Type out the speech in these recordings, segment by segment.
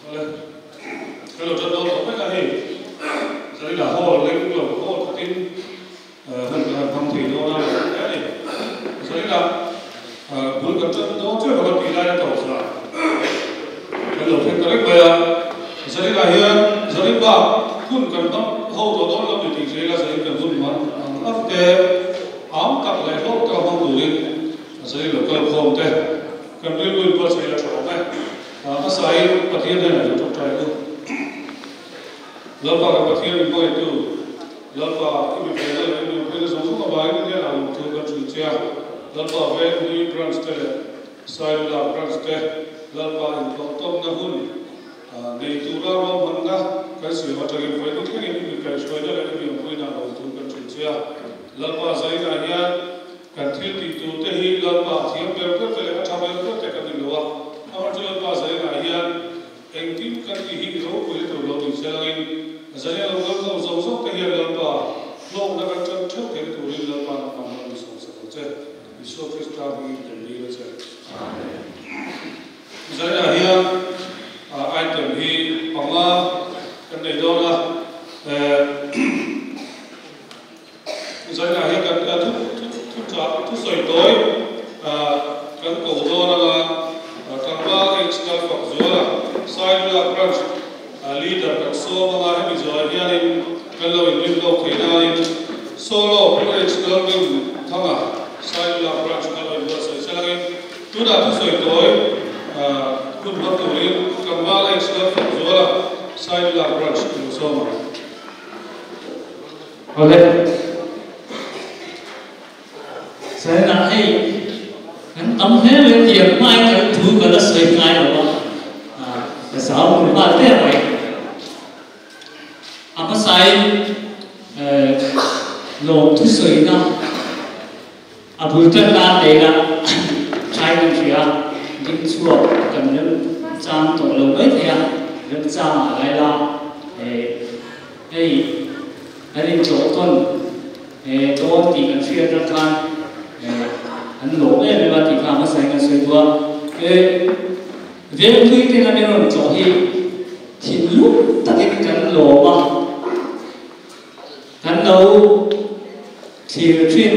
Awle, ka lo tan dawn tawh vek a hei, Zarina hall leng lo hall khatin hun kan han hmang thei dawn a lo hle a ni. Zarina bul kan tan dawn chiah bawk a tih laia tawp zah kan lo thleng ta reng mai a. Zarina hian Zarin bak hun kan hmang ho tawh dawn lo ni tih zela Zarin kan hun hman ang ang te am tak leh hlawk taka hmang turin Zarin lo kal khawm te kan rilru in buatsaih a tha awm e. Hmasain Pathian hnenah lo tawngtai u. Lalpa kan Pathian min hmangaihtu, Lalpa i mi vena leh i nuampuina zawng zawng avangin i hnenah lawmthu kan hrilh che a. Lalpa Venglui Branch te leh Sailula Branch te Lalpa intlawhtawmna hun nei tura ruahmanna kan siam atangin vawiin thlengin i mi kaihhruaina leh i nuampuina lawmthu kan hrilh che a. Lalpa zainah hian Kan thil tih tur te hi Lalpa a thiam ber ber te leh a tha ber ber te kan ni lo a, amah chu Lalpa Zalenah hian engkim kan tih hi i ropui tur lo tih zel angin Zalen lo kal khawm zawng zawng te hian Lalpa hlawkna kan tan theuh theihna turin Lalpa na hmang lo ni sawm sak ang che. Isua Krista hmingin kan dil a che. Amen. Zalenah hian item hi panga kan nei dawn a. Zainah hian kan thu thu thu thu sawi tawi kan ko dawn anga tlangval H Lalfak Zuala Sailula Branch Leader kan sawm anga hemi zawhah hianin kan lo inrin lawk thei nain Solo Pu H Lalrin Thanga Sailula Branch kan lo inbuatsaih sel angin tunah thu sawi tawi hun hmang turin tlangval H Lalfak Zuala Sailula Branch kan lo sawm ang. Awle. Saina hei kan tam hle mai tiang hmain kan thu ka la sawi ngai lo a, ka zau hmu nghal der mai. A hmasain lawm thusawina a bul tan nan leh la thlai kan hria a, ding chhuak kan rem chang tawh lo mai thei a, rem chang a lai la hei kan intlawh tawn dawn tih kan hriat atang khan an lawm em em a tih kha hmasa in kan sawi duh a, Vengtui ten a min rawn tlawh hi thinlung takin kan lawm a. Kan lo thlir thin.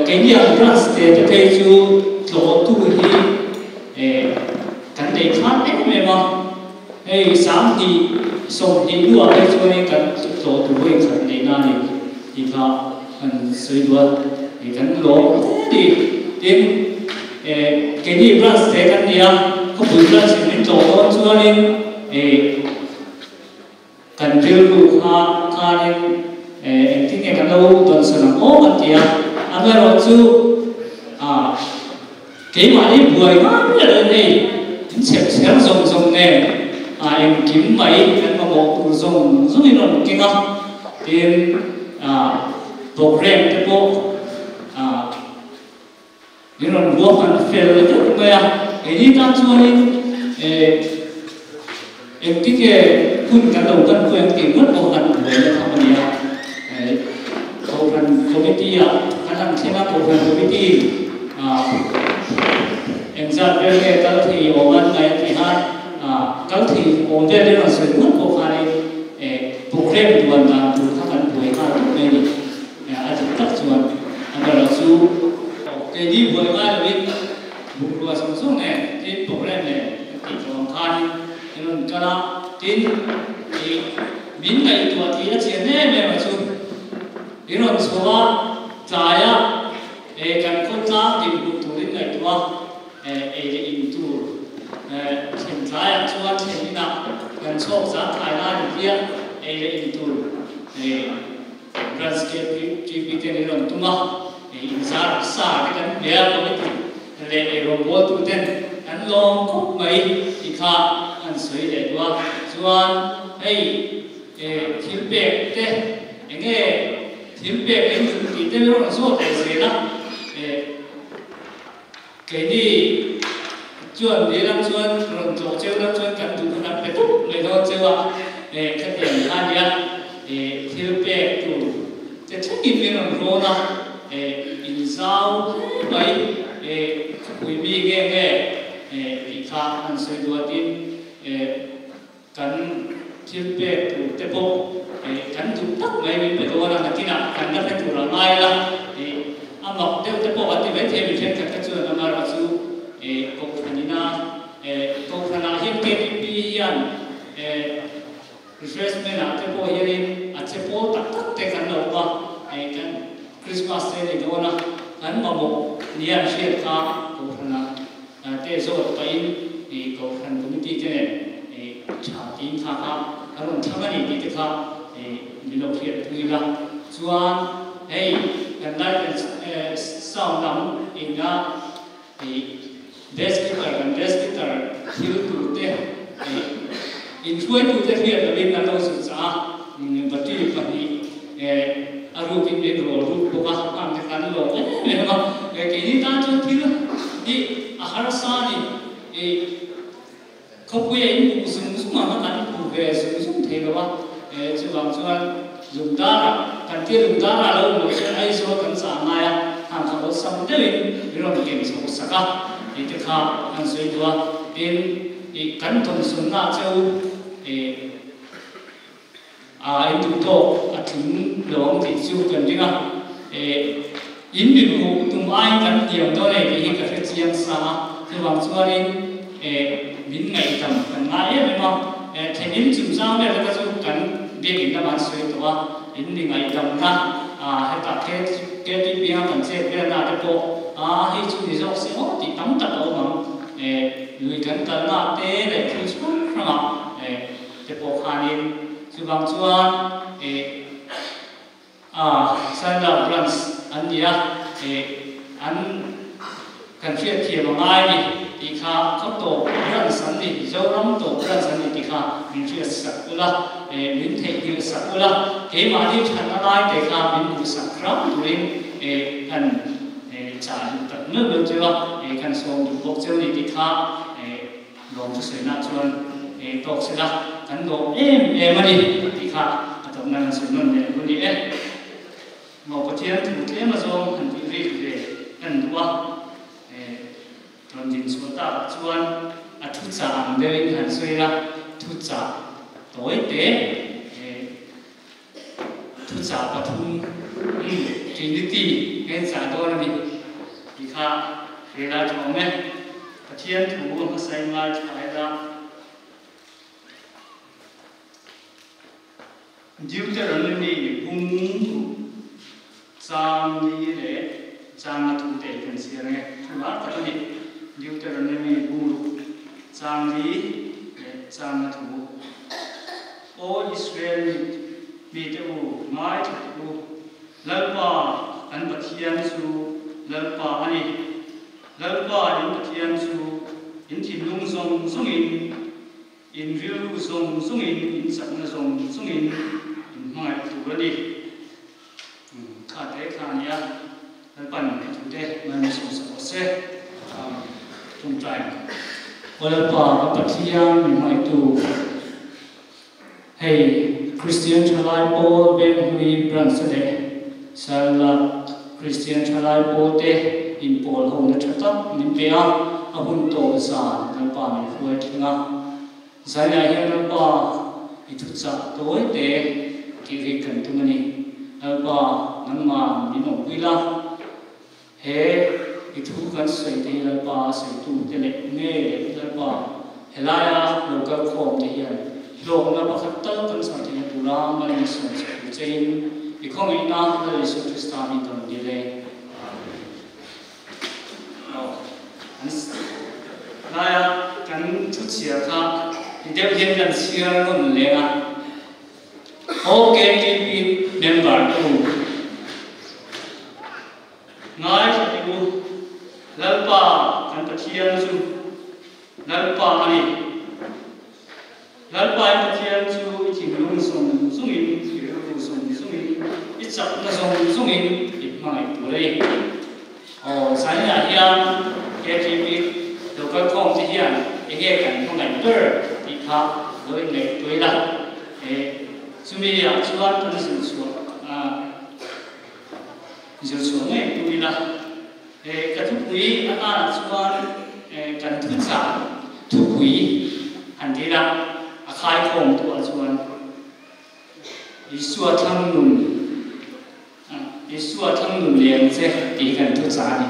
Keini ang branch te te phei chu tlawhtu hi kan nei khan em em a. Hei 20 20 hnuah phei chuanin kan tlawhtu vawi khat neihna a ni tih kha kan sawi duh a. Kan lawm hle a ni. Tin, keini branch te kan ni a, khawpui branch in min tlawh dawn chuanin Kan rilru kha khanin engtin nge kan lo dawnsawn ang aw kan ti a, amaherawhchu keimahni buai ngai miah loin hei in chhep chher zawng zawng nen engkim mai kan mamawh tur zawng zawngin rawn keng a, tin programme te pawh Min rawn ruak an fel deuh mai a, keini tan chuanin engtinge hun kan lo kan pawh ang tih ngawt pawh kan buai na tham a ni a. Kohhran committee ah kan han thleng a, Kohhran committee ah engzat vel nge kal thei awm an ngai a tih khan kal thei awm vel in rawn sawi ngawt pawh khanin program duan dan tur kha kan buai nghal tawp mai a ni. A dik tak chuan a ber chu keini buai ngai loin bungrua zawng zawng nen tin program nen kan tih tawh ang khanin an rawn kal a, tin ih min ngaihtuah tih a chian em em a chu i rawn chho a tlai a eh kan khawtlang dinhmun turin ngaihtuah a eh ei leh in tur eh thlen tlaiah chuan thlen inah kan chhawk zang thlai lai ni hian ei leh in tur eh Branch KTP ten in rawn tum a, inzar sa te kan hne a, committee leh eirawngbawltu ten an lawm khawp mai tih kha an sawi leh duh a. Chuan hei thil pek te enge thil pek in duh tih te rawn zawt leh zel a, keini chuan ni lam chuan rawn tlawh cheu lam chuan kan duh kha kan pe tup mai dawn cheu a, khatiang kha a nia thil pek tur te thlengin min rawn rawn a, inzau hle mai khawpui mi nge nge tih kha an sawi duh a tin. Thil pek tur te pawh kan duh tak mai min pe dawn a, nakinah kan la hre tur a ngai la, a mak deuh te pawh kan ti mai thei a, mi thenkhat kha chuan amaherawh chu Kohhran ina Kohhranah hian KTP hian refreshment ah te pawh hianin a che pawl tak tak te kan lo awm a, kan Christmas te a ni dawn a, kan mamawh nia an hriat kha Kohhranah te zawt pahin Kohhran Committee te nen tha tiin kha kha a rawn thlang a ni tih te kha min lo hriat pui la. Chuan hei kan light and sound lam ina bass guitar kan bass guitar thil tur te inhruaitu te hriat lovin an lo zut chah a, battery pahnih A rukin min rawl ruk bawk a, hang te kan lawm em em a, keini tan chuan thil hi a harsa a ni. I khawpuia in buh zung zung ang a, kan buh ve zung zung thei lo a, chuvang chuan Lungdara, kan tia Lungdara a lo awm loh chuan Aizawl kan chah ngai a, hang kha awlsam deuhin min rawn ken chhoh sak a, tih te kha an sawi duh a, tin, i kan dawnsawnna che u, i. A in duh tawk a tling lo ang tih chu kan ring a, eh in mi hmuh tum aiin kan hniam dawn e tih hi ka hre chiang sa a, chuvang chuanin eh min ngaihdam kan ngai em em a, eh thlen in chungchang vel te kha chu kan biakinn lamah an sawi tawh a, in mi ngaihdamna ah hetah KTP anga kan chet velna te pawh a hei chu ni zawk se aw tih tam tak a awm ang, eh lui kan kalna te leh thil hrang hrangah eh. Te pawh khanin chuvang chuan eh a Sandra Branch an ni a, eh an kan hriatthiam a ngai ni tih kha khaw tawp branch an ni, Mizoram tawp branch an ni tih kha min hriat sak ula, eh min theihnghilh sak ula, keimahni thatna lai te kha min hmuh sak hram turin eh kan eh chah duh tak meuh meuh cheu a, eh kan sawm duh bawk cheu ni tih kha eh Lawm chu sawinak chuan eng tawk se la, kan lawm em em a ni tih kha a tawpna kan sawi nawn leh hun i e. Maw Pathian thu tlem azawng han tih rik ve kan duh a, rawn din chhuah takah chuan a thu chah ang deuhin han sawi la, thu chah tawi te, thu chah pathum, Trinity ngen chah dawn a ni tih kha hre la tha awm e. Pathian thu a hmasain ngaithla ila. Deuteronomy bung chang ni leh changa thu te kan chhiar ang e. Thu lar tak a ni. Deuteronomy bung ruk chang ni leh changa thu. Aw Israel mite u, ngaithla teh u, Lalpa kan Pathian chu Lalpa a ni. Lalpa in Pathian chu in thinlung zawng zawngin, in rilru zawng zawngin, in chakna zawng zawngin in hmangaih tur a ni. Kha te kha a nia, Lalpan he thu te ngaihna sawmsak rawh se. Ṭawngṭai. Aw Lalpa, ka Pathian min hmangaihtu, hei Kristian Ṭhalai Pawl Venghlui Branch leh Sailulak Kristian Ṭhalai Pawl te inpawl hona ṭha tak min pe a, a hun tawp zan Lalpa min hruai thleng a. Zainah hian Lalpa i thuchah tawi te tih rik kan tum a ni. Lalpa, nangmah min awmpui la. He i thu kan sawi te hi Lalpa a sawitu te leh nge leh Lalpa helaia lo kal khawm te hian hlawkna pakhat tal kan chhar theihna tura malin sawm chhe tur chein i khawngaihna Lal Isua Krista min ka rawn dil e. Aw, an laia kan thu chhiar kha i deuh hian kan chhiar nawn leng a. OKTP member te u, ngaithla teh u, Lalpa kan Pathian chu Lalpa a ni. Lalpa in Pathian chu i thinlung zawng zawngin, i rilru zawng zawngin, i chakna zawng zawngin i hmangaih tur a ni. Aw, zaninah hian KTP local khawm te hian enge kan hmangaih ber tih kha lo inngaihtuah ila. Chumi ah chuan kan zirchhuah zirchhuah ngei tum ila. Ka thupui atanah chuan kan thuchah thupui han ti ila, a khaikhawm tuah chuan. Isua thlang nun Isua thlang nun leh ang che tih hi kan thuchah a ni.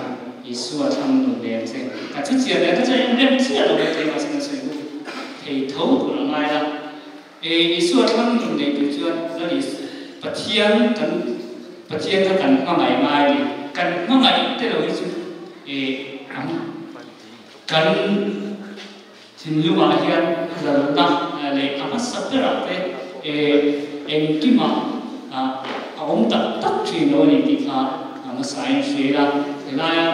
Isua thlang nun leh ang che. Ka thuchian leh ka chu eng rem chiah lo mai thei mahse kan sawi bawk thei tho tur a ngai a. Isua thlang nun nei tur chuan Lal Is Pathian kan Pathian kha kan hmangaih ngai a ni. Kan hmangaih te lo hi chu kan Thinlungah hian lalna leh a hmasa berah te engkimah a awm tak tak thin lo a ni tih kha a hmasain hria ila. Helaia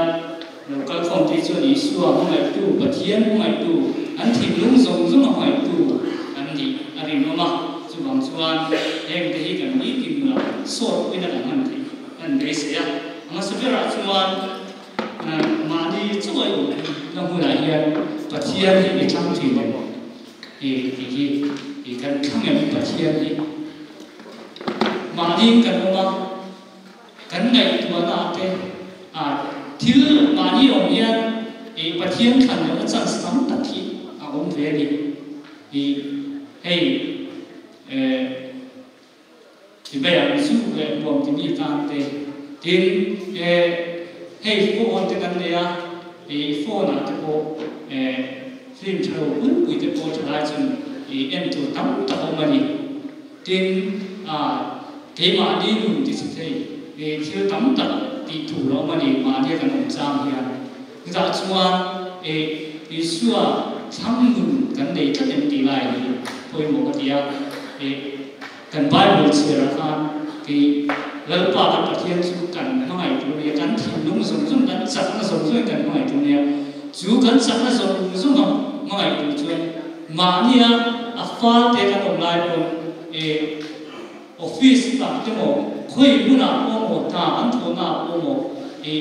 lo kalkhawm te chuan Isua hmangaihtu, Pathian hmangaihtu, an thinlung zawng zawnga hmangaihtu an nih a rinawm a. Chuvang chuan heng te hi kan nitin nunah sawt puina kan hman theih kan beisei a. A hmasa berah chuan Mahni chawi awm na hmunah hian Pathian hi i thlang thin em? I tih hi i kan thlang em Pathian hi? Mahniin kan awm a, kan ngaihtuahna ah te a thil mahni awm hian i Pathian thlan lohna chance tam tak hi a awm ve a ni. I hei eh. Tibei ang zu leh huam timi tan te tin eh hei phone te kan nei a, ih phone ah te pawh eh film tha lo pui pui te pawh tha lai chuan ih en tur tam tak a awm a ni. Tin ah keimahni nun ti chhe thei ih thil tam tak tih tur a awm a ni mahnia kan awm chang hian. Chutah chuan ih Isua thlang nun kan nei tlat em tih lai hi pawimawh ka ti a, ih Kan Bible chhiarah khan kei Lalpa kan Pathian chu kan hmangaih tur nia, kan thinlung zawng zawng, kan chakna zawng zawngin kan hmangaih tur nia. Chu kan chakna zawng zawnga hmangaih tur chuan mahnia a falte kan awm lai pawn e office lam te maw, khawi hmunah pawh maw, hna kan thawhnaah pawh maw, e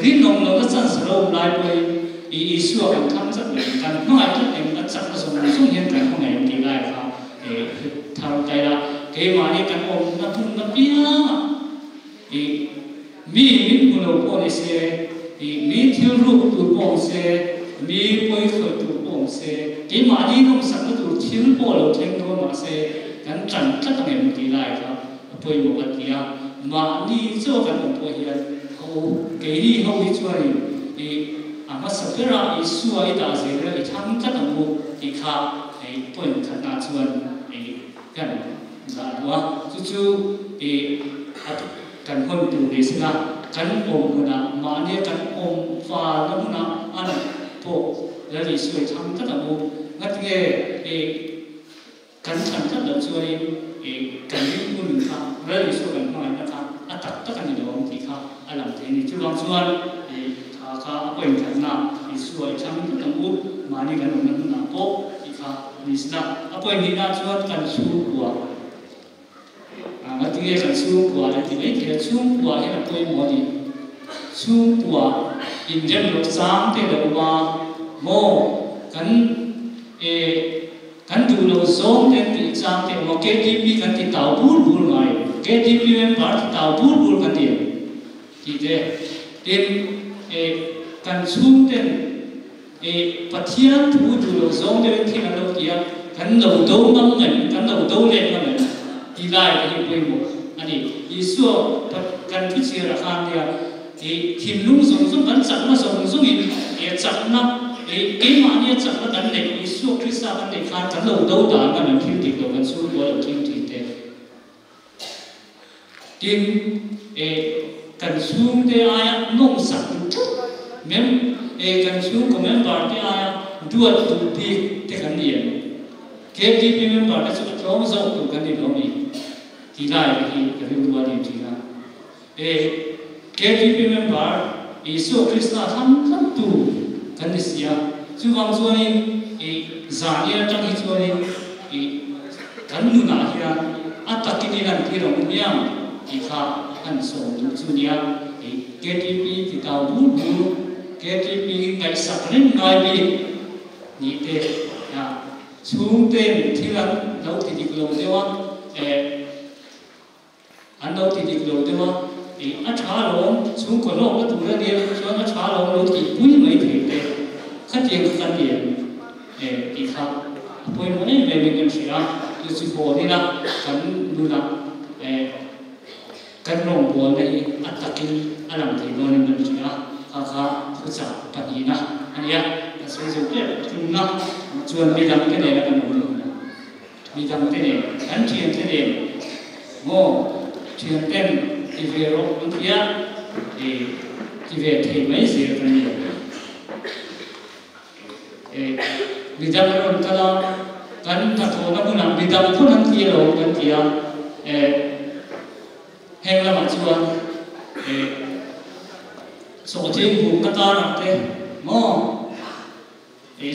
rinawm lohna chance lo awm lai pawhin e Isua kan thlang chat em, kan hmangaih tlat em, kan chakna zawng zawng hian kan hmangaih em tih lai kha E thar kai la, keimahni kan awmna hmun apiangah i mi min hmu lo pawh ni se, i mi thil ruk tur pawh awm se, mi pawi khawih tur pawh awm se, keimahni nawmsakna tur thil pawh lo thleng dawn mah se, kan ṭan tlat ang em tih lai kha a pawimawh ka ti a. Mahni chaw kan awm pawh hian ho keini ho hi chuanin i a hmasa berah Isua i dah zel ila i thlang tlat ang u tih kha Hei point khatna chuan hei kan zah duh a, chu chu i a kan hawn tur ni sela kan awm hunah mahnia kan awm falna hunah an pawh Lal Isua i thlang tlat ang u. Ngatinge i kan thlan tlat loh chuanin i kan ringtu nun kha Lal Isua kan hmangaihna kha a tak tak a ni lo ang tih kha a lang thei a ni. Chuvang chuan i tha kha a point khatna Isua i thlang tlat ang u, mahni kan awmna hmunah pawh tih kha a ni sin a. A point hnihna chuan kan chhungkua, ngatinge kan chhungkua an ti mai thei a, chhungkua hian a pawimawh a ni. Chhungkua inrem loh chang te lo awm a maw kan e kan duh loh zawng te an tih chang te awm a, KTP kan ti tau bur bur ngai, KTP member ti tau bur bur kan ti em? Tih te, tin, e, kan chhungten, e, Pathian thu duh loh zawng deuhin thil an lo ti a, kan lo do ngam em, kan lo do let ngam em tih lai te hi pawimawh a ni. Isua kan thu chhiar a khan nia, e, thinlung zawng zawng, kan chakna zawng zawngin, e, chakna, e, keimahnia chakna kan neih, Isua Krista kan neih khan kan lo do dan ngam em thil dik lo kan chhungkua lo thleng thin te. Tin, e, kan chhungte aia nawmsak duh tlat mem, e, kan chhungkaw member te aia duat duh bik te kan ni em? KTP member te chu a tlawm zawk tur kan ni lo mi? Tih lai te hi ka rilru a ni thin a. E, KTP member Isua Krista thlang tlattu kan ni si a, chuvang chuanin i zahni atang hi chuanin i kan nunah hian a takin i lantir ang hmiang tih kha an sawm duh chu nia. I KTP ti tau bur bur, KTP ngaihsak reng ngai bik nih te chhungten thil an lo ti dik lo deuh a, eh, An lo ti dik lo deuh a, ih a tha alawm, chhungkaw hlawkna tur a nia chuan a tha alawm lo tih pui mai thei te, khatiang kha kan ni em? Eh tih kha a pawimawh em em in kan hria a, chu chu hawn ila kan nunah kan rawngbawlna hi a takin a lang thei dawnin kan hria a, kha kha thuchah pahnihna a ni a, kan sawi zo tep tumna chuan midangte nena kan awm lo hna, midangte nen, kan thiante nen maw thianten ti ve rawh an ti a, ti ve thei mai zel kan ni lo. Midang a rawn kal a, kan hnathawhna hmunah midang phun an ti alo kan ti a, heng lamah chuan sawhthing bukna karah te maw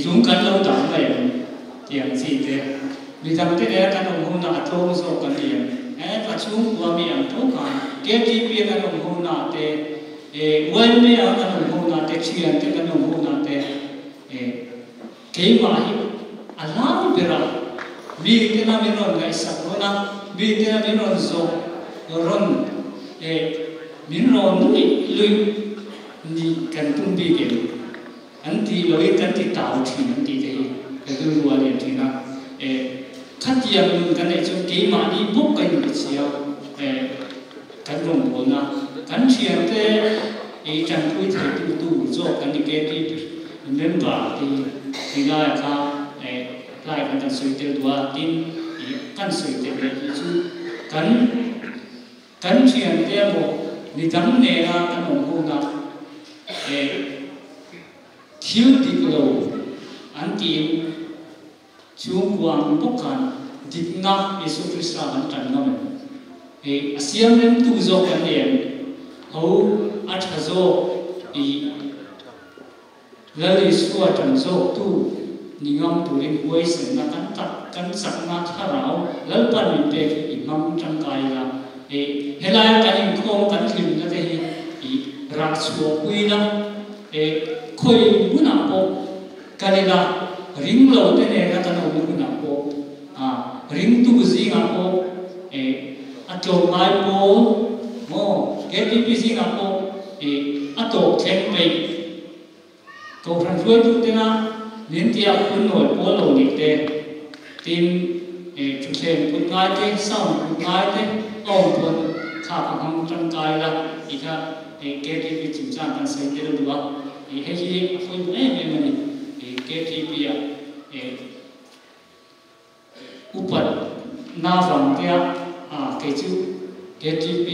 zung kan lo dang mai ang tih ang chi te, midang te nena kan awm hunah a tlawm zawk kan ni ang, a chhungkua mi ang tho khan KTP a kan awm hunah te, E YMA a kan awm ho na te, thian te kan awm ho na te, e keimah hi a hlau ber a, mi tena min rawn ngaihsak rawn a, mi tena min rawn zawh rawn, e min rawn luih luih nih kan tum bik em? An tih loin kan ti tau thin an tih te hi ka rilru a lian thin a, e khatiang nun kan neih chuan keimahni bawk ka inbichhia e kan rawngbawlna kan thiante ei tanpui thei tu tur zawk kan ni ke tih member te hi ti laia kha e lai khan kan sawi tel duh a, tin i kan sawi tel leh hi chu kan Kan thiante emaw midang nena kan awm hunah eh thil dik lo an tiin chhungkua ang bawk khan dikna Isua Krista kan tan ngam em? Eh a siam remtu zawk kan ni em? Ho a tha zawk i Lal Isua tan zawktu ni ngam turin huaisenna kan tak kan chakna thlarau Lalpan min pek hi i hmang tangkai ila. E, helaia kan inkhawm kan hlimna te hi i rah chhuah pui ila. E, khawi hmunah pawh kal ila, ring lo te nena kan awmna hmunah pawh, a, ringtu zingah pawh, e, a tlawmngai pawl maw, KTP zingah pawh, e, a tawp thleng peih. Kohhran hruaitutena min tia phun nawi pawl lo nih te, tin thutthleng put ngai te, sound put ngai te a awm pawn kha ka hmang tangkai la tih kha KTP chungchang kan sawi tel duh a, hei hi a pawimawh em em a ni. KTP ah Upat na vang tia a kei chu KTP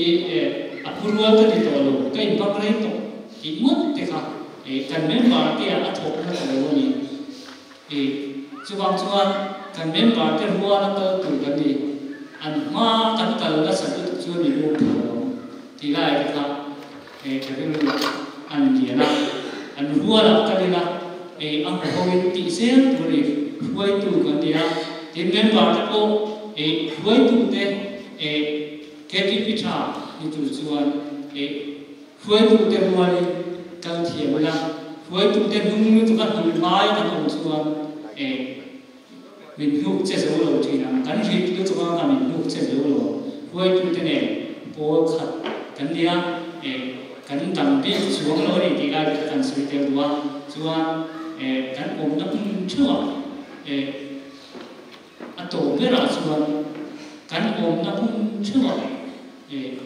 a phu rual ka ni tawh lo, ka inbak rei tawh tih ngawt te kha kan member te ah a thawk na ta lo a ni. Chuvang chuan kan member te rual a kal tur kan ni, an hma kan kal nasa lutuk chu a ni bawk tho ang tih lai te kha ka rilru an lian a, an rualah kal ila a hmu hoin tih zel tur a ni, hruaitu kan ni a, tin member te pawh hruaitu te KTP tha ni tur chuan hruaitu te rualin kal thiam ila, hruaitu te hnung lutuk a hnung ngai kan awm chuan min hnuk che zo lo thin ang, kan rit lutuk anga min hnuk che zo lo ang, hruaitute nen pawl khat kan nia eh kan dang bik chuang lo a ni tih lai kha kan sawi tel duh a, chuan eh kan awmna hmun theuhah eh a tawp berah chuan kan awmna hmun theuhah eh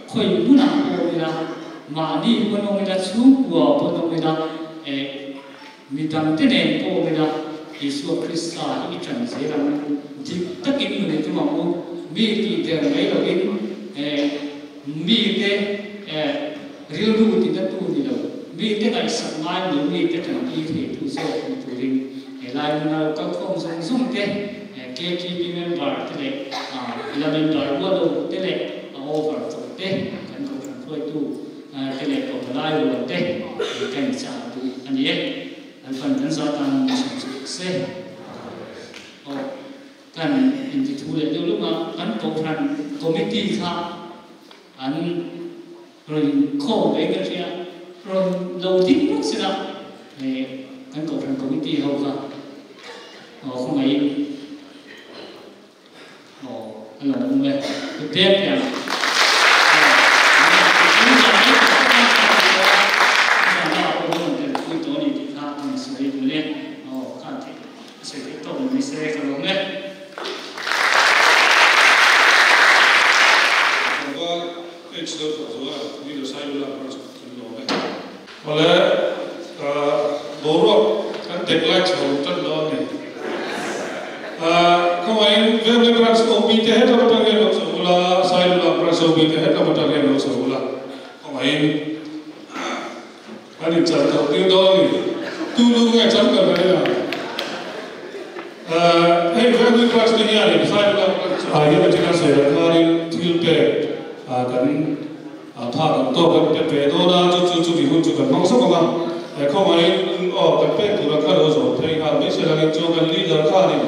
khawi hmunah pawh awm ila, mahni pawn awm ila, chhungkua pawn awm ila eh. Mi dangte nen pawh awm ila, Isua Krista hi i ṭan zel ang u. Dik takin nun i tum ang u. Mi tih der mai loin, mite rilru tinatu ni lo, mite ngaihsak ngai lo, mite ṭanpui theitu zawk ni turin he lai hmuna lo kal khawm zawng zawng te, KTP member te leh la member rual lo te leh a over tawh te kan kohhran hruaitu Te leh pawh lai rual te ka in chah duh a ni e. Lalpan kan zah tan min chhun chu se. Aw, kan inti thu leh deuh lawk a, kan Kohhran Committee kha an rawn inkhawm ve ka hria, rawn lo ding lawk se la, kan Kohhran Committee ho kha aw khawngaihin Aw, a lo awm e. Ka pek teh ang. Tlangval Khawngaih Venglui Branch OB te hetlam atang hian lo chho ula, Sailulak Branch OB te hetlam atang hian lo chho ula, khawngaihin an inchal tawh tir dawn a ni. Tu lu nge chang ber mai a? Hei Venglui Branch te hianin Sailulak Branch ah hian a thil a sawi ang khanin thil pek kan Tha kan tawk kan pe pe dawn a, chu chu chumi hun chu kan hmang zawk ang a. He khawngaihin aw kan pek tura kha lo zawh phei nghal mai se langin chuan kan leader khanin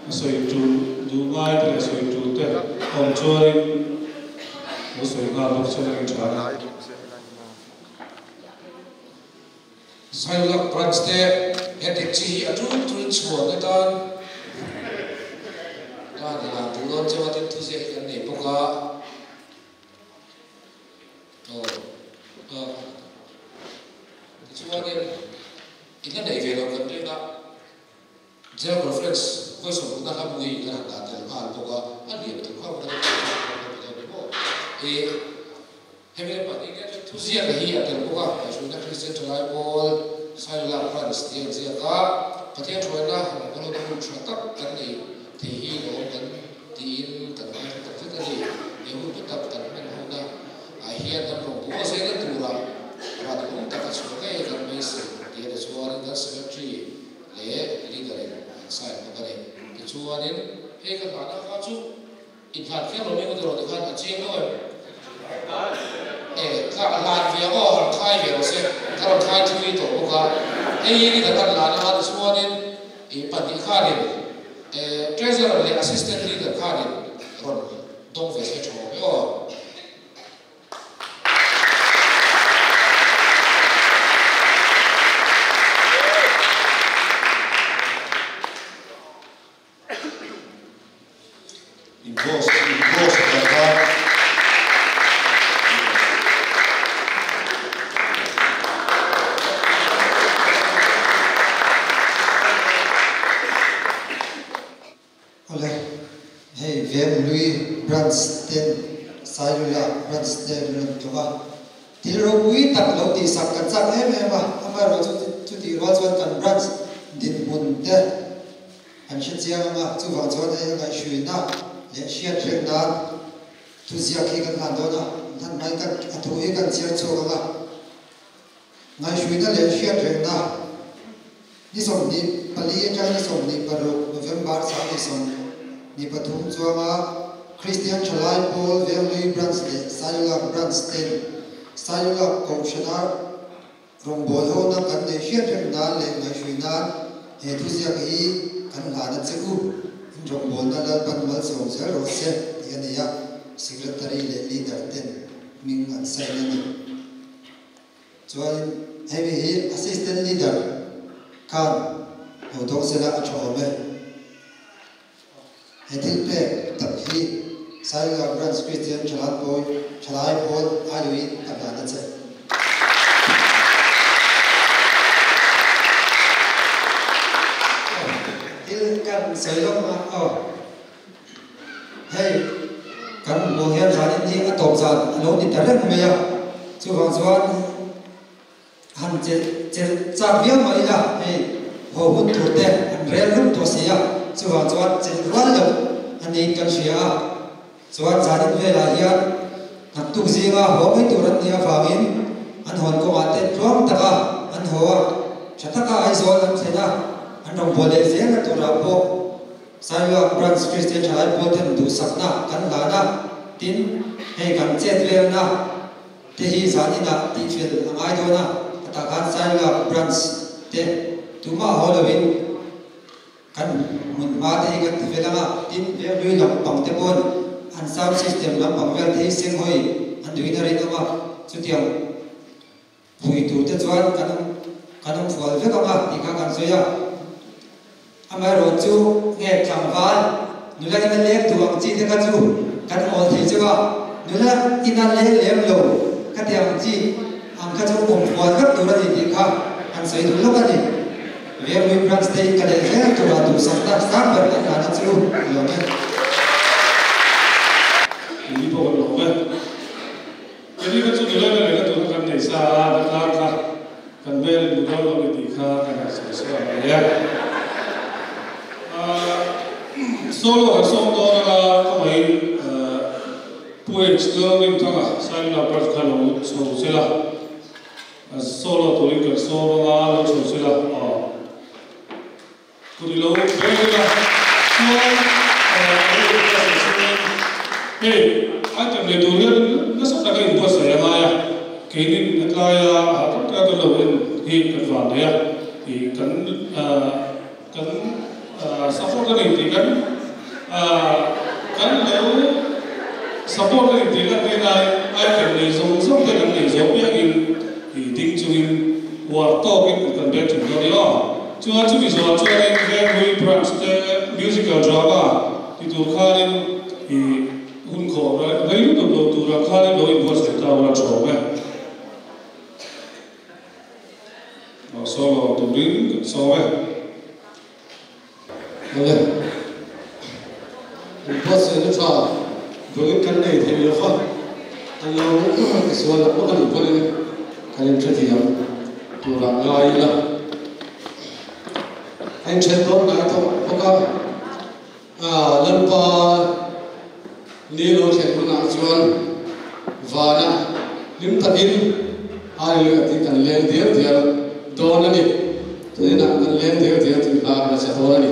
a sawi tul duh ngai te leh sawi tul te awm chuanin lo sawi nghal bawk se langin tha a ni. Sailak branch te he taxi hi a tul tul chhuan atan kan hlan duh dawn chauh a tin thuziak hi kan nei bawk a. Aw aw tichuanin in la neih ve loh kan ring a, General Conference vawi sawmrukna hla bu hi kan han dah tel nghal bawk a, a lian tur kha kan la pe dawn ni maw? E hemi le pahnih hian chuan thuziak hi a tel bawk a, Kaihhruaina Kristian Thalai Pawl Sailulak Branch tih a inziak a, Pathian hruaina rawngbawlna hun tha tak kan nei thei hi lawm kan Tiin kan ngaithla tak zet a ni. He hun hlu tak kan hman hona ah hian kan rawn bual zel na tura rat awm tak a chhuah ngei kan beisei tih a ni. Chuanin kan Secretary leh Leader in an sign bawk a ni. Tichuanin hei ka hlahna kha chu inhlan kher lo mai erawh tikhan a chiang lo em? E, ka hlan ve ang aw, rawn khai ve rawh se, ka rawn khai thui tawh bawk a. Hei hi leader kan hlan anga tichuanin i pahnih khanin Treasurer leh Assistant Leader khanin rawn dawng ve se tha awm e aw. In boss, in boss dan kha. Awle, hei Venglui Branch ten Sailula Branch te an rawn tlawh a, thil ropui tak lo tihsak kan chak em em a, amaherawhchu chutih rual chuan kan Branch dinhmun te An hre chiang ang a, chuvang chuan hei a ngaihhruina leh hriat reng nan thuziak hi kan hlan dawn a, hlan mai kan a thu hi kan chhiar chhuak ang a. Ngaihhruina leh hriat rengna ni 24 atang ni 26 November 2023 chuanga Kristian Thalai Pawl Venglui Branch leh Sailulak Branch ten Sailulak Kohhrana Rawngbawl hona kan neih hriat reng nan leh ngaihhrui nan he thuziak hi kan hlan a che u. In rawngbawlna Lalpan malsawm zel rawh se tih a nei a, Secretary leh Leader ten hming an sign a ni. Chuanin hemi hi Assistant Leader khan lo dawng sela a tha awm e. He thil pek tak hi Sailua Branch Kristian Thalan Pawi Thalai Pawl aiawhin ka hlan a che. Thil kan sawi lawk a aw. Hei kan hmuh hian zanin hi a tawp zan a lo ni ta reng mai a, chuvang chuan Han chelh chelh chak viau mah ila hei haw hun tur te an rel rup tawh si a, chuvang chuan chelh rual loh a niin kan hria a, chuan zanin velah hian naktuk zinga haw mai tur an nih avangin an hawn kawngah te tluang taka an haw a, tha taka Aizawl an thlen a, an rawngbâwl leh zelna turah pawh Sailua Branch Kristian Thalai Pawl ten duhsakna kan hlan a, tin hei kan chet velna Te hi zan inah tihfel a ngai dawn a, a tah khan Sailulak Branch te tumah haw loin kan hmun hma te hi kan tifel ang a, tin Venglui lampang te pawn an sound system lampang vel te hi senghawi an duhin a rinawm a, chutiang phui tur te chuan kan awm kan awm fual vek ang a tih kha kan sawi a. Amaherawhchu nge tlangval nula ina leng duh ang chi te kha chu kan awl thei cheu a, nula ina leng lem lo ka ti ang chi ang kha chu awm hual vek tur a ni tih kha an sawi duh lawk a ni. Venglui Branch te in ka leh zel tura duhsakna sang ber kan hlana chu i lawm e. Ni pawh kan lawm e. Keni kha chu nula ina lehna turna kan nei sa a, na kar kha. Kan hmel in duh dawn lo ni tih kha kan han sawi sawi ang e. Aaa. Solo kan sawm dawn anga khawngaihin Pu H Lalrinthanga Sailula Branch kha lo chho sela, solo turin kan sawm anga lo chho sela aw. Kut i lo beng ila chuan hei item nei tur hian nasa taka inbuatsaih a ngai a, keinin hetlaia hah tak taka kan lo en hi kan van nei a, ih kan kan support a ni tih kan kan lo support a ni tih lan tir lai item nei zawng zawng te kan nei zawng biakin ih ding chungin uar tawkin kut kan beng thin dawn a ni aw. Chuan chumi zawh chuanin Venghlui Branch te musical drama ti tur khanin ih hun khawh rei lutuk lo turah khanin lo inbuatsaih ta ula thawm e. Aw solo turin kan sawm e. Awle, an buatsaihna tha vawiin kan nei thei lo va, an lo tisual lo bawk a nih pawhin kan inhrethiam turah ngai ila. A inthen dawn ngai tawh bawk a, Lalpa ni lo thlen hunah chuan vana hlim takin Hallelujah tih kan leng dial dial dawn a ni. Tuninah kan leng dial dial tih hla kan la sa dawn a ni.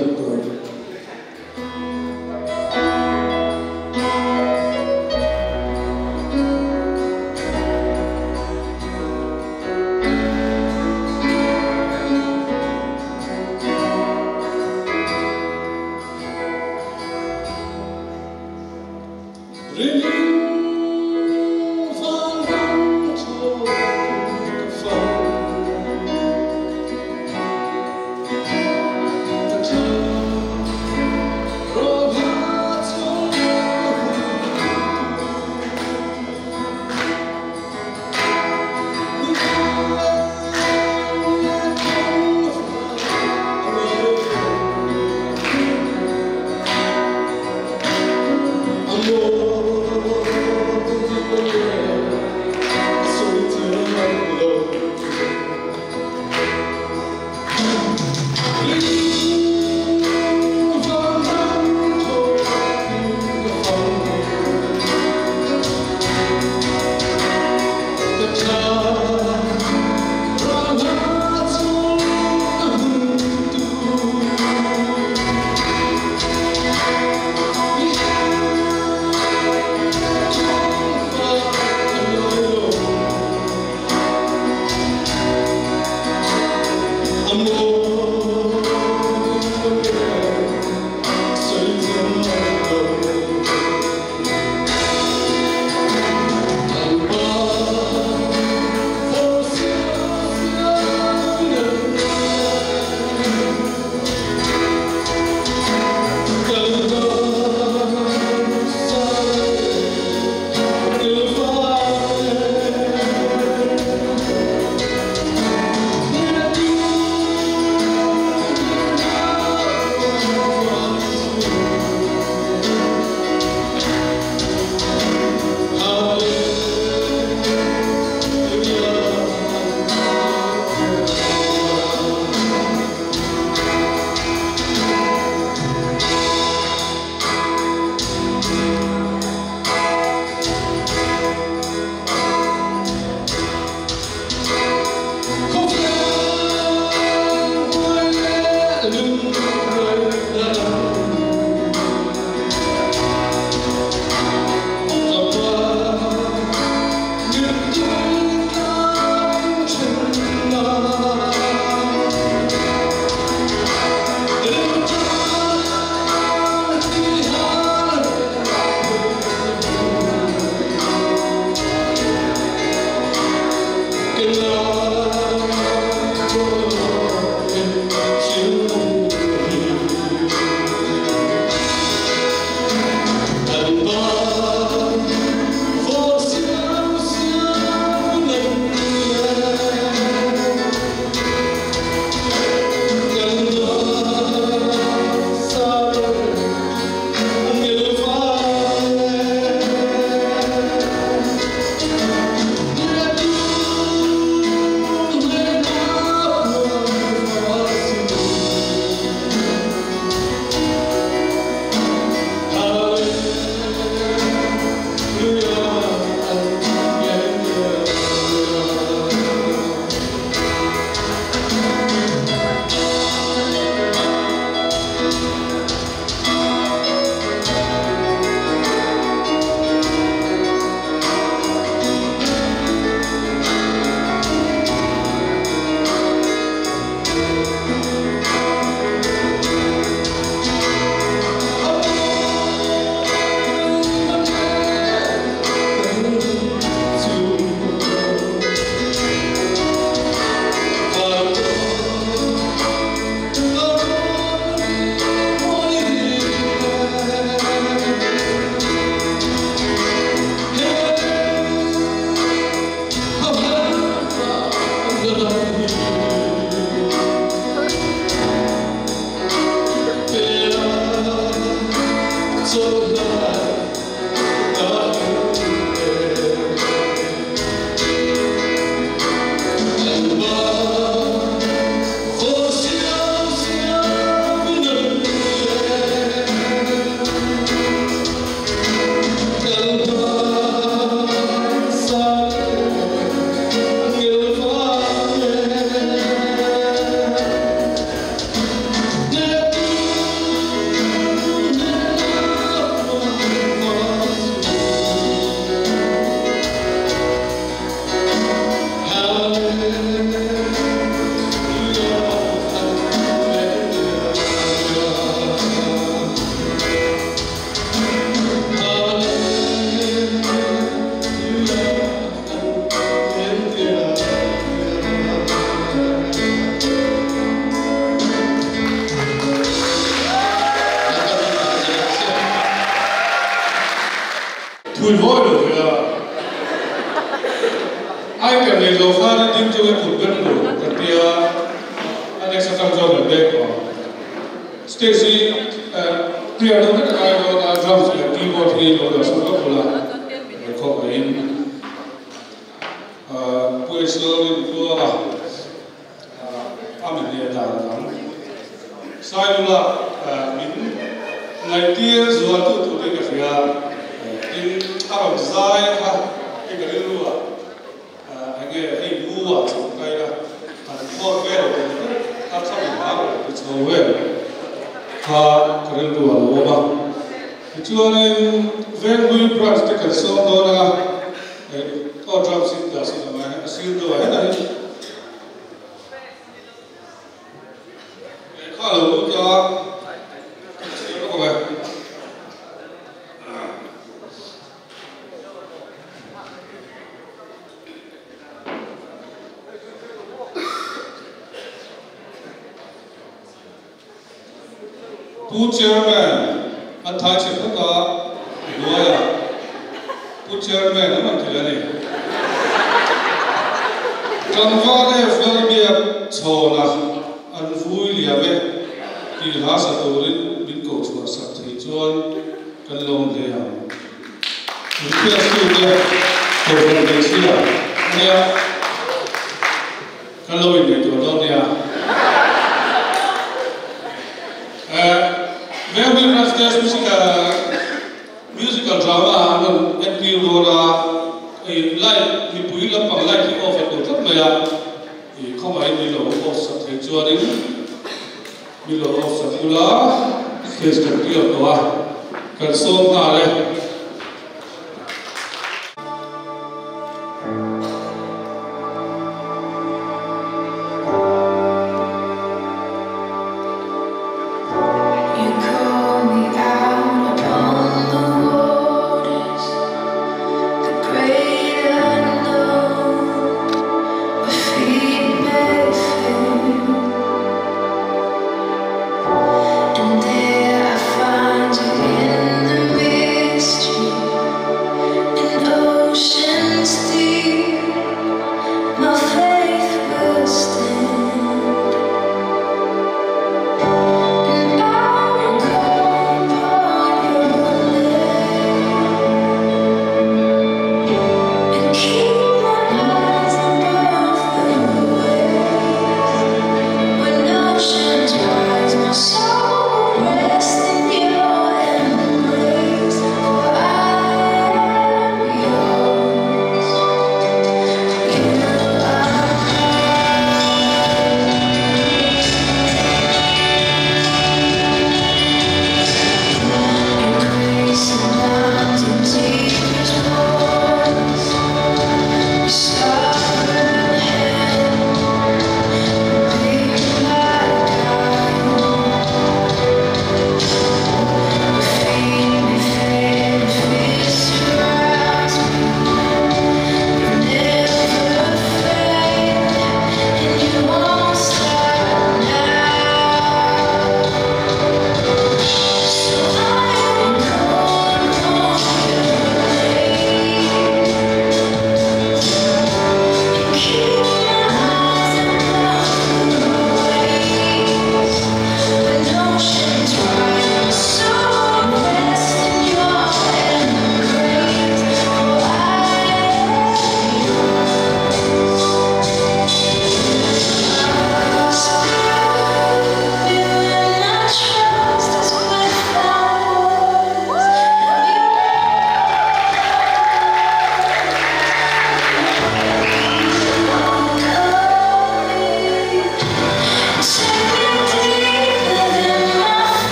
And there I find you in the mystery.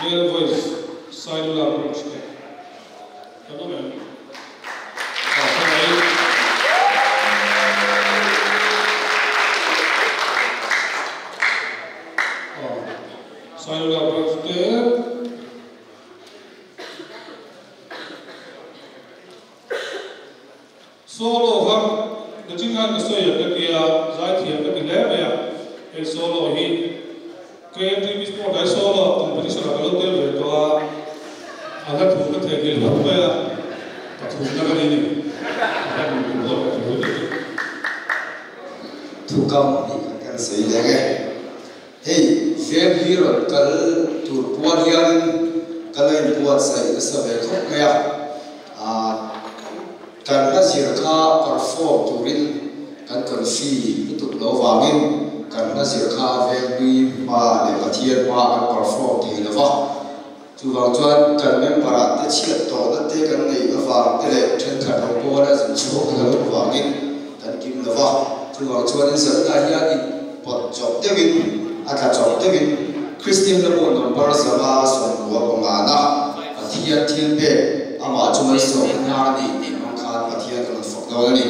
Male Voice Sailula Branch te kan awm em? Aw ka mai. Aw Sailula Branch te. Solo kha nachin khan ka sawi ang ka tia, zaithiam ka ti hle mai a, hei solo hi KMTV Sport ah hi solo competition ah ka lo tel ve tawh a, a hla thu ka theihnghilh hlauh mai a, pathumna ka ni ni, a hla duh duh pawh ka thu ni chu. Thukam hi kan kan sawi leng e. Hei veng hi rawn kal tur puan hianin ka la inbuatsaih nasa ve khawp mai a, ah kan hla zir kha perform turin kan confi lutuk lo vangin kan hla zir kha venghlui hma leh Pathian hma kan perform thei lo va, chuvang chuan kan member ah te chhiat tawhna te kan neih avang te leh thenkhat rawngbawl a zin chhuak te kan awm vangin kan kim lo va, chuvang chuanin zalna hian in pawt chawp deuhin a tla chawp deuhin Kristian lamawh number 195 na Pathian thil pek amah chu malsawmna hnar a ni tih hmang khan Pathian kan rawn fak dawn a ni.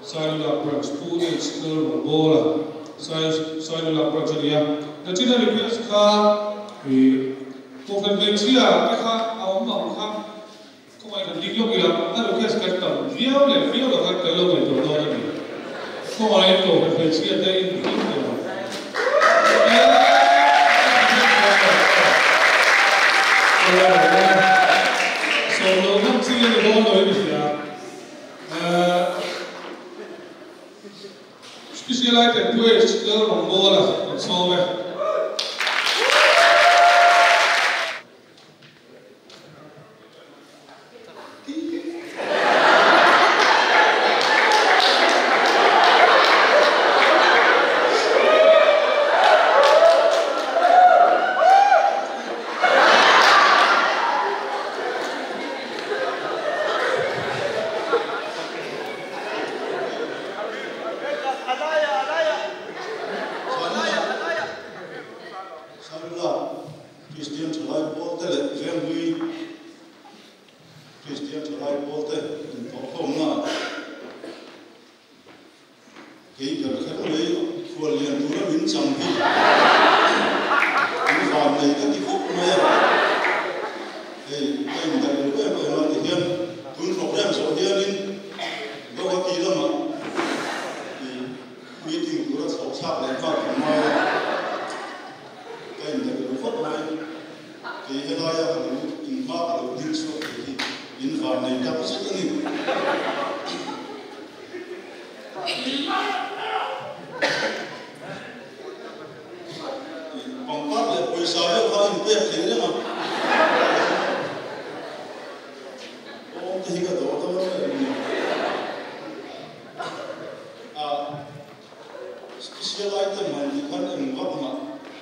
Sailulak Branch Pu H Lalrawngbawla Sailulak Branch a ni a. Nachina request kha ih Kohhran hmeichhia te kha a awm ang kha khawngaih kan ding lawk ila a request kan tam viau leh viau lo khan kan lo ngaihtuah dawn a ni. Khawngaihin Kohhran hmeichhia te in ding lawk ila. Sawm lo ngam chi a ni dawn lo in i hria. Special item Praise Lalrawngbawla kan sawm e. Sailula Kristian Thalai Pawlte leh Venghlui Kristian Thalai Pawlte intawhkhawmna Kei ber kher mai khual lian tura min chang hi an van nei ka ti khawp mai a. Hei ka indaih lo em em a tihian tun program zawh hianin Guwahati lamah i meeting tura chhoh thlak leh nghal kan ngai a, ka indaih lo khawp mai. Kei helaia ka lo inhma ka lo ding chhuak thei hi in van nei tak zet a ni. Pangpar leh pawisa vel kha a inpek thei reng a. Awm te hi ka dawr dawn em ni? A special item han tih khan eng vak mah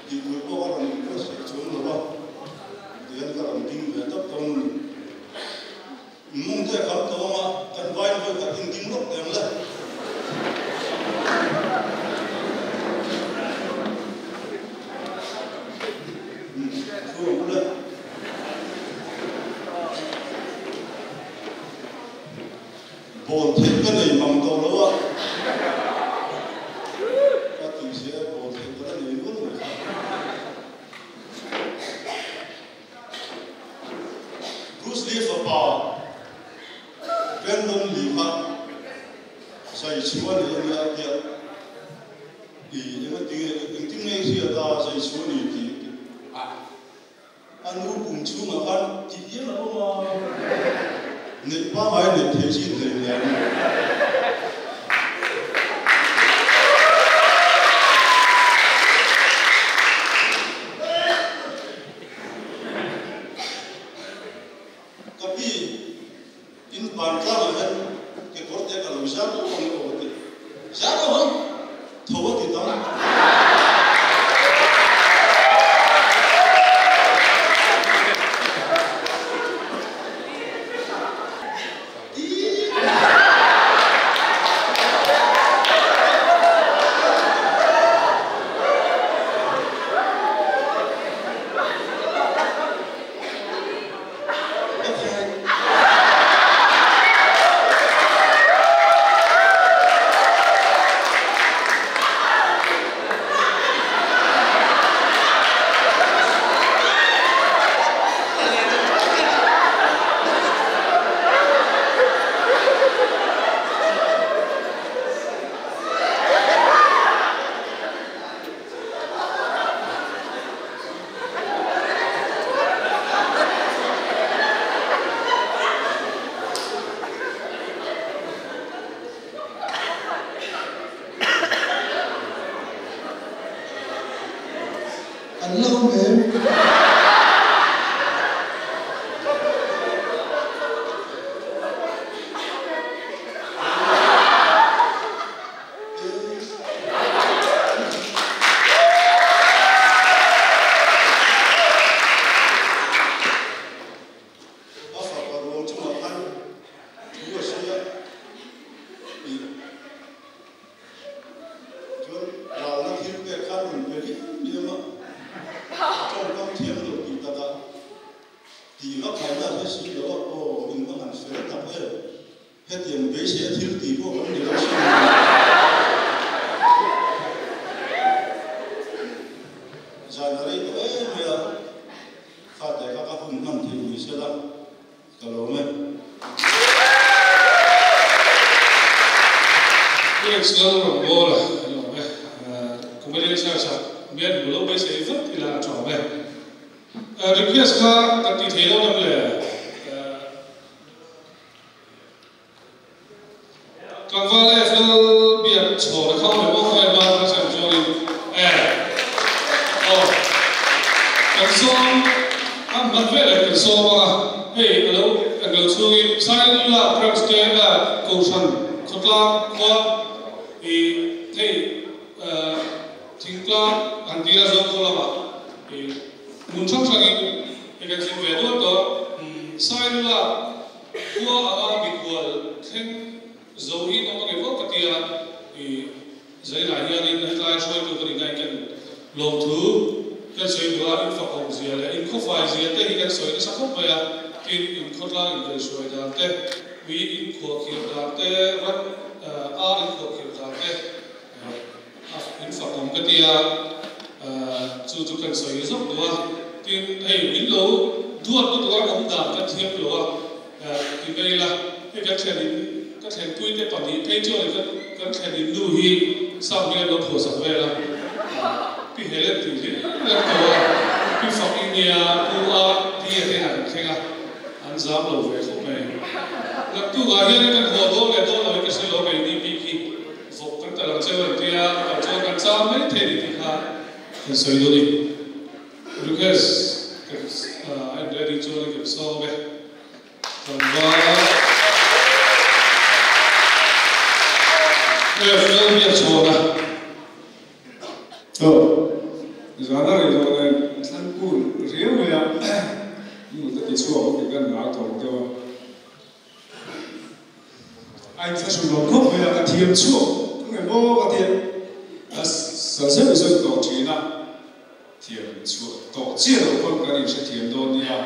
tih tur pawh a rawn request leh chuang lo va, tihian ka rawn ding ve tawp dawn a ni. Mung te kham tawng a, kan vain vawi khat in ding lawk teng le. Thu ang u le. Bawl theih ka nei mang tawh lo a, ka tih sia bawl theih ka la nei nual mai kha. Bruce Lee fapa Brandon Lee kha zai chhuah a nei a nia a tia, i engatinge engtin nge i hriat a zai chhuah a ni tih a nu pum chhungah khan tih hian a awm a, neih pangngai neih theih chin hlei hle a ni. Ka pi, in ban tlangah hian kekawr te ka lo zar lo ang aw a ti. Zar lo ang? Tho a ti ta. An la awm em? A fapa ruang chungah khan thu a sawi a, ih chuan ralna thil pek khan rawn pe liam liam a, tawngkam thiam lo tih takah tih vak haina hre si lo a, aw in va han fel tak em. Hetiang beisei a thil tih pawh kan ni lo sin. Zan a rei tawh em mai a, fate kha ka hun hman theih ni sela ka lawm e. Felix Lalrawngbawla ka lawm e. Comedian Search ah mian hmu lo beisei vat ila a tawm e. Request kha kan tih thei lo lam le. Tlangval FL biak chhawr a khau leh bawk mai ba kha chuan chuanin e aw kan sawm a hman vel eh kan sawm ang a hei a lo kan lo chhungin Sailula branch te a Kohhran khawtlang khua i hei thingtlang han tira zawng khaw lamah i hmun hrang hrangin hei kan zin ve dual tawh Sailula Khua anga mikhual thleng zo hi nawm a nge vawk ka tia i Zainah hianin hetlai hruaitu ka nih nain kan lawmthu kan sawi duh a, in fakawm zia leh in khawfai zia te hi kan sawi nasa khawp mai a, tin in khawtlang in kaihhruai dan te, ui in khuahkhirh dan te, ram ar in khuahkhirh dan te in fakawm ka tia chu chu kan sawi zawk duh a, tin hei min lo duat lutuk a awm dan kan thiam lo a ti mai ila, hei kan thlen in ka thlenpui te pahnih phei chuan in kan thlen in nu hi sam hian lo phuahsak vel a, pi Helen tih hlir kan ko a, pi fak i nia pu a pi a te inah kan thleng a, an zam lo ve khawp mai. Naktukah hian kan huah dawn leh dawn lo hi ka hre lo kei ni bik hi. Vawk kan ta lo cheu an tia, kal chuan kan chau mai thei ni tih kha kan sawi dawn i. Request kan en ready chuan i kan sawm e. Tlangval F Lalbiakchhawna. Aw, zan a rei dawn e, thlan kul riau mai a, mut a ti chhuak ang tih kan ngai tawp deuh a. A inthlahrun lo khawp mai a, ka thiam chhuak nge maw ka ti a, sa zeuh zeuh tawh thin a, thiam chhuah tawh chiah lo pawn kan inhrethiam dawn nia.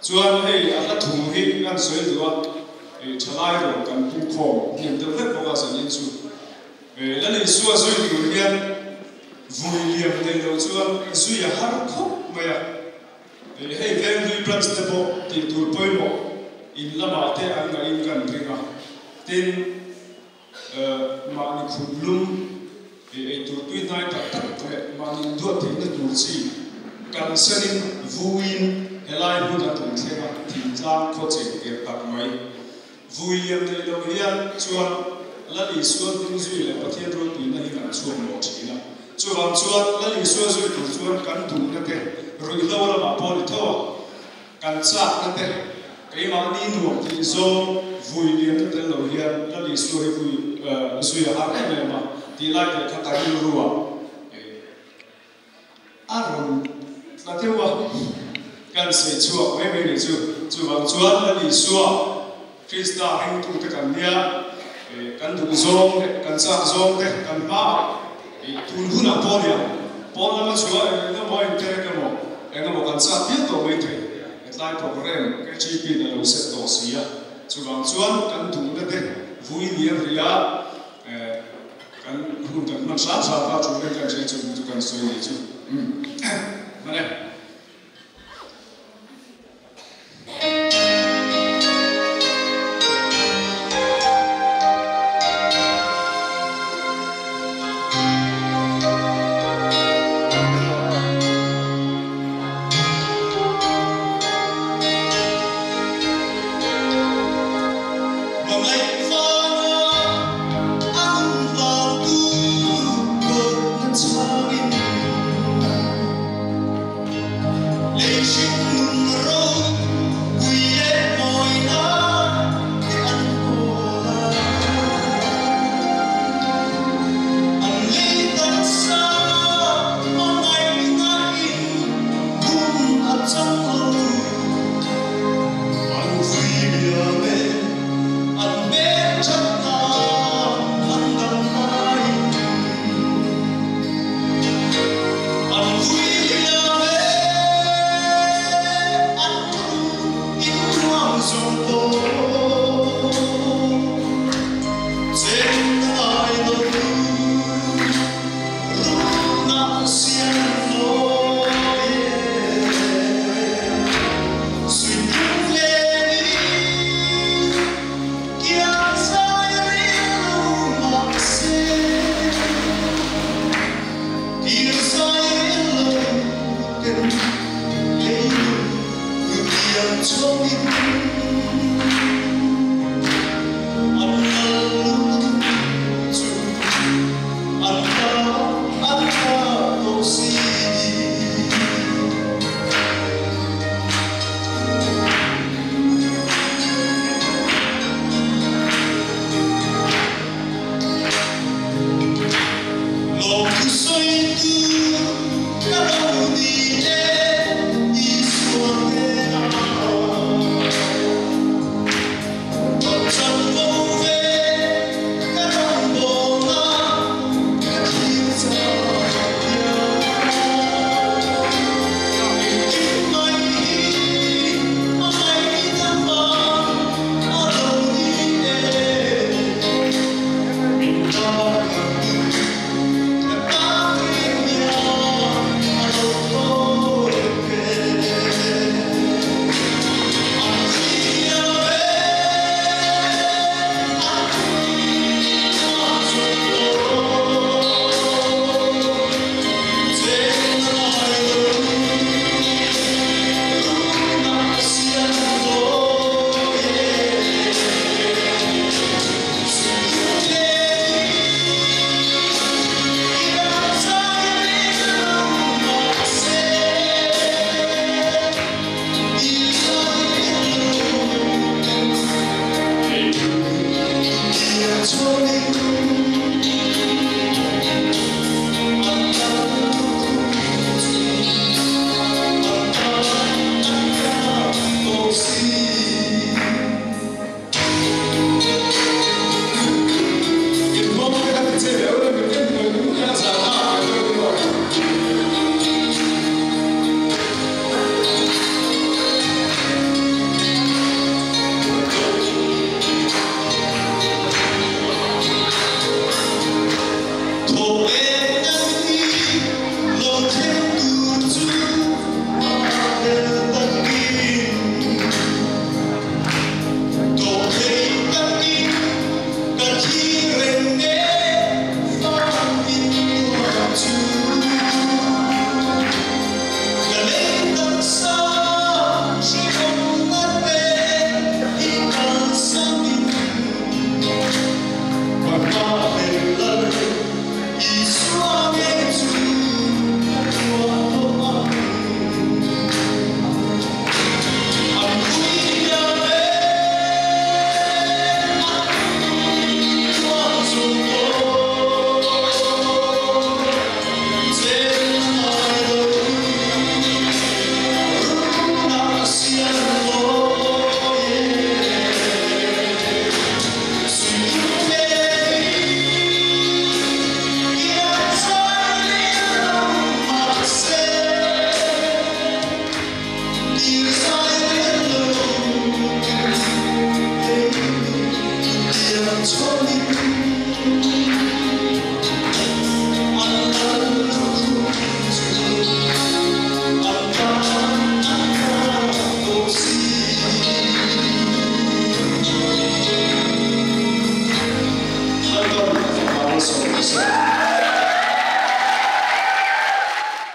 Chuan hei a hla thu hi kan sawi duh a, thalai rawn kan pung khawm hnem deuh hlek bawk a zanin chu. Lal Isua zui tur hian vui liam nei lo chuan zui a har khawp mai a. Hei Venghlui branch te pawh tih tur pawimawh in lamah te an ngaih in kan ring a, tin mahni khum lum ei tur tui hnai tak tak leh mahni induat theihna tur chi kan sen in vuiin helai hmun a tum thleng a, thingtlang khaw cheng tir tak mai vui liam nei lo hian chuan Lal Isua hnung zui leh Pathian ropuina hi kan chhuak mawh thin a. Chuvang chuan Lal Isua zui tur chuan kan duhna te, ruihhlo lamah pawh ni tho a, kan chakna te, keimahni nuam tih zawng vui liamna tel lo hian Lal Isua hi vui zui a har em em a tih lai te kha ka rilru ah a rawn tla deuh a, kan sawi chhuak mai mai ni chu. Chuvang chuan Lal Isua Krista ringtute kan nia, kan duh zawng leh kan chak zawng te kan hmaah tun hunah pawh nia, pawn lama chhuah eng emaw a interek emaw, eng emaw kan chak viau tawh mai thei. Hetlai program KGP in a lo set tawh si a, chuvang chuan kan duhna te vui liam rih a, Kan hun kan hman hram hram kha thu vek kan hria chu chu kan sawi ni chu. Hman e.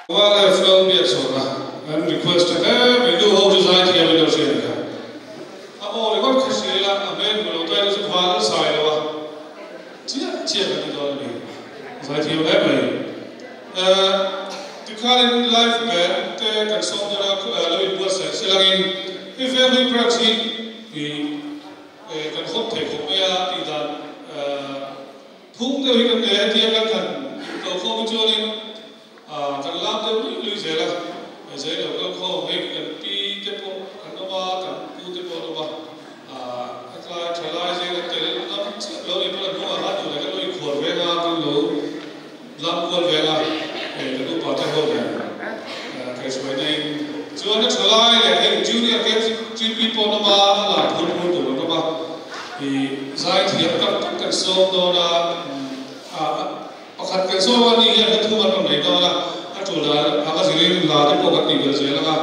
Wala film biak sona an request a he mai nu ho chu zai thiam in lo hria ni kha. A aw ringawt kha hria ila a hmel hmu lo tai chu van a sai lo a, chiah chiah kan ti dawn a ni. Zai thiam hle mai. Tikhanin live band te kan sawm dawn a, lo inbuatsaih silangin hei Venghlui Branch hi kan hawp thei khawp mai a tih dan phung deuh hi kan nei a, hetia kan han inkalkhawm hi chuanin kan lam deuh luih luih zel a, zai lo kalkhawm hei kan pi te pawh an awm a, kan pu te pawh an awm a, hetlai thalai zing a tel ngam chiah lo nih pawn a hnungah khan duh leh kan lo inkhuar veng a, kan lo lam kual veng a, kan upa te ho nen kaihhruai naiin chuan a thalai leh hei junior KGP pawh an awm a, a lam phur phur tur an awm a, ih zai thiam tak tak kan sawm dawn a, Pakhat kan zawk a ni hian hla thum an rawn nei dawn a, a tul dan anga zirin hla te pawh kan tih belh zel ang a.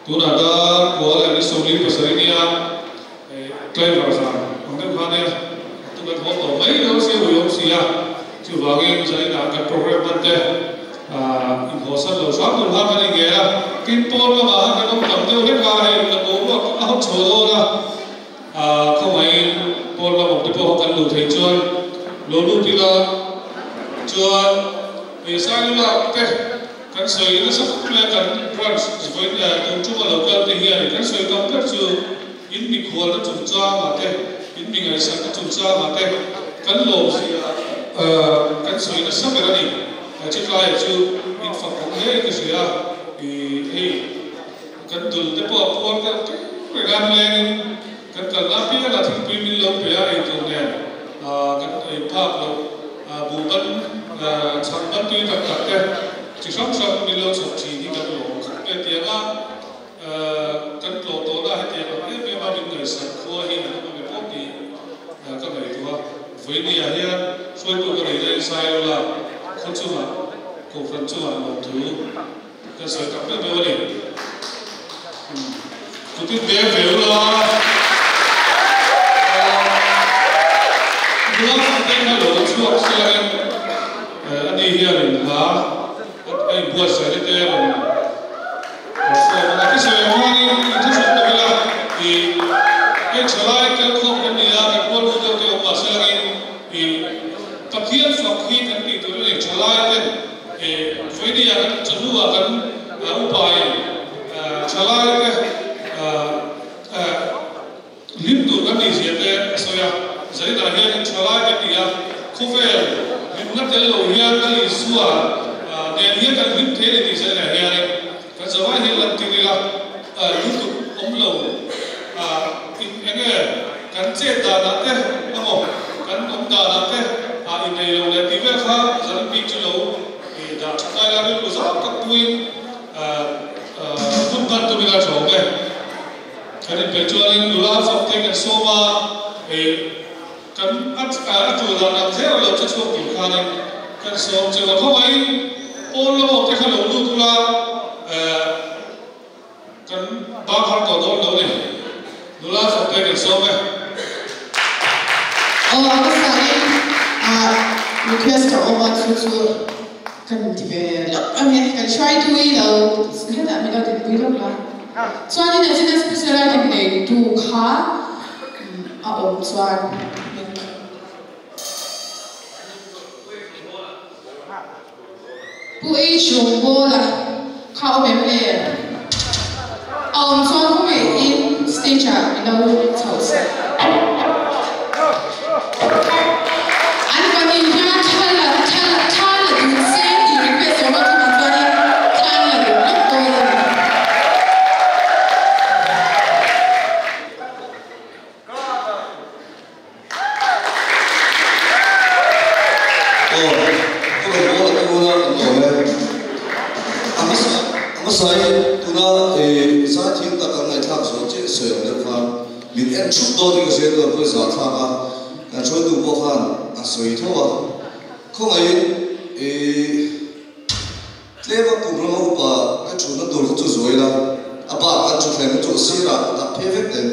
Tunah dar kual leh ni sawmli pasarih nia driver zan ang deuh kha nia a tum an haw tawh mai dawn sia ui awm si a, chuvangin zaninah kan program hman te inhawsan lo hram tur khan kan inngel a, tin pawn lamah khan kan awm tam deuh hlek a, hei la boruak a hawt chho dawn a. Khawngaihin pawn lam awm te pawh kan luh theih chuan lo lut ila chuan he Sailulak te kan sawi nasa khawp mai a, kan branch vawiin tun tuma lo kal te hian kan sawi tam ber chu in mikhualna chungchangah te, in mi ngaihsakna chungchangah te kan lawmzia kan sawi nasa ber a ni. Chitlaiah chu in fak awm hle ka hria a, hei. Kan dul te pawh a puar deuh teuh reng a, nilengin kan kalna apiangah thingpui min lo pe a, eitur nen kan ei phak loh buhban chhang ban tui tak tak te chi hrang hrang min lo chhawp thin hi kan lawm khawp mai tiang a, kan tlawh tawhna hetiang ang em em a min ngaihsak khua hi an awm a mi pawh tih ka ngaihtuah a. Vawinia hian hruaitu ka neihna in Saiola khaw chungah Kohhran chungah lawmthu Kan sawi tak deuh deuh a ni. Chutin beng ve ula. Nula fate kha lo chhuak siangin ani hianin hla a inbuatsaihna te a rawn perform a. Ka sawi ang khanin inthlahrung tak ila ih hei thalai kalkhawm kan ni a, kan rual u deuh te awm mah siangin ih Pathian fak hi kan tih tur a ni. Thalai ten Vawinia kan chawhnuah kan upain thalaite hlim tur kan nihzia te a sawi a. Zaninah hianin thalai kan ni a, khawvel hlimna tel lo hian Lal Isua nen hian kan hlim thei a ni tih zaninah hianin kan zavai hian lantir ila, lutuk awm lo eng nge kan chet danah te emaw kan awm danah te innei lo leh tih vel kha zanin bik chu lo dah tha ngai la, rilru zau tak puiin hun hman tum ila tha awm e. Kan inpeih chuanin nula fak te kan sawm a, kan a tul dan ang zel lo che chhuak tur khanin kan sawm cheu a, khawngaihin pawn lamawm te kha lo lut ula. Kan bang har tawh dawn lo ni. Nula fawk te kan sawm e. Aw a hmasa in request a awm a chu chu kan ti ve lawk ang e kan hruaitu i lo hetah min lo dinpui lawk la chuanin a china special item neitu kha a awm chuan min Pu H Rawngbawla kha awm em le? A awm chuan khawngaihin stage ah i lo chhoh sak. An pahnih hian thla la thla la thla la dun se tih request awm a chuvang chuanin thla an la dun lawk dawn a ni. Aw, ka rawn bawl a tuna kan lawm e. A hmasa a hmasain tuna zaithiam tak kan ngaihthlak zawh chiah sawi ang deuh khan min en thup dawn in ka hria tuna pawhin zah thlak a, kan hruaitu pawh khan a sawi tho a. Khawngaihin tlema kum rama upa ka thutna tur kha chu zuai la, a bak kan thutthleng kha chu a sirah ka dah phei vek teh.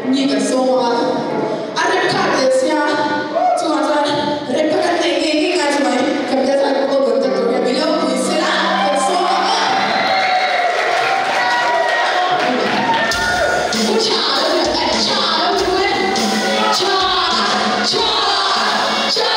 Mi kan sawm a, a rem kha tel sia, chungah chuan rem kha kan neih ngei ngei ngai chu mai, kan bial zai pawh kan kal tur hian mi lo pui sela kan sawm ang a. Pu tha lo chu eh tha lo chu e, tha tha tha.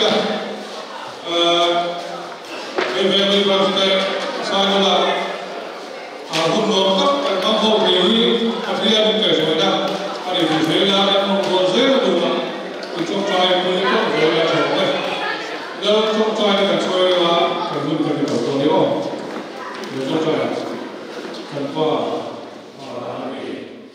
ila. Hei Venghlui Branch te Sailula hun nuam tak kan